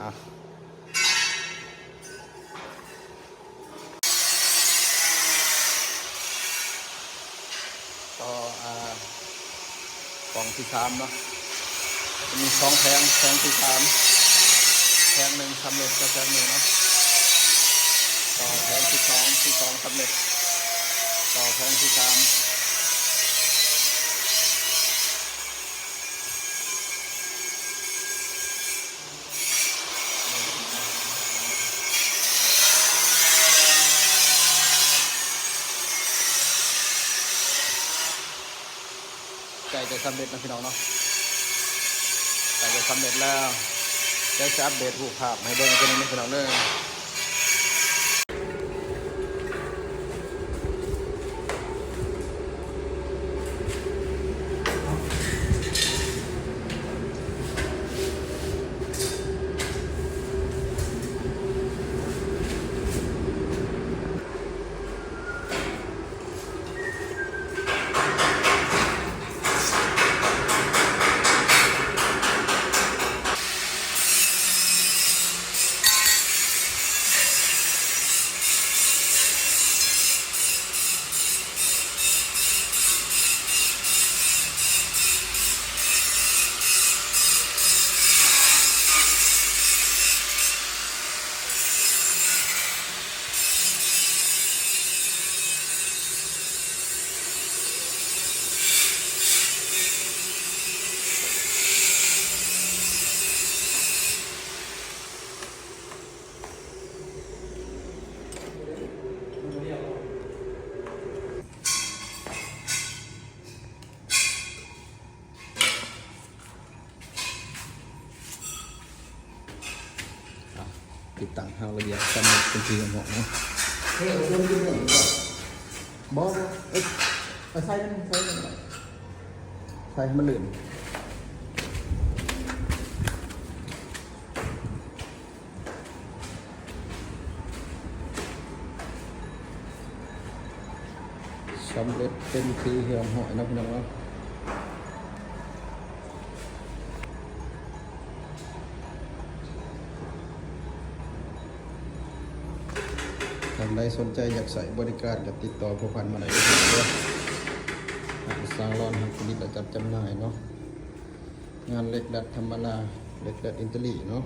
ອ່ະ ຕໍ່ ອ່າ ປ່ອງທີສາມເນາະ ຈະມີສອງແຜງ ແຜງທີສາມ ແຜງໜຶ່ງສຳເລັດ ຕໍ່ແຜງໜຶ່ງເນາະ ຕໍ່ແຜງທີສອງ ທີສອງສຳເລັດ ຕໍ່ແຜງທີສາມ. ໃກ້ຈະສຳເລັດເນາະພີ່ນ້ອງເນາະ ໃກ້ຈະສຳເລັດແລ້ວ ດຽວຈະອັບເດດຮູບພາບໃຫ້ເບິ່ງອີກເທື່ອໜຶ່ງເດີພີ່ນ້ອງເດີ. ອ່ະ ຕິດຕັ້ງຫາງລະບຽບສຳເລັດເປັນທີ່ຮຽບຮ້ອຍເນາະ. ເອີ ເອົາຕົວນີ້ຂຶ້ນເບິ່ງກ່ອນ. ບໍ່ ບໍ່ ເອີ ເອົາໃສ່ມັນ ໃສ່ມັນ ໃສ່ໃຫ້ມັນລື່ນ. ສຳເລັດເປັນທີ່ຮຽບຮ້ອຍເນາະ ພີ່ນ້ອງເນາະ. ທ່ານໃດສົນໃຈຢາກໃຊ້ບໍລິການກໍຕິດຕໍ່ພົວພັນມາໄດ້ເດີ. ຮັບສ້າງຫຼອນ ຮັບຜະລິດ ແລະ ຈັດຈຳໜ່າຍເນາະ. ງານເຫຼັກດັດທຳມະດາ ເຫຼັກດັດອິດຕາລີເນາະ.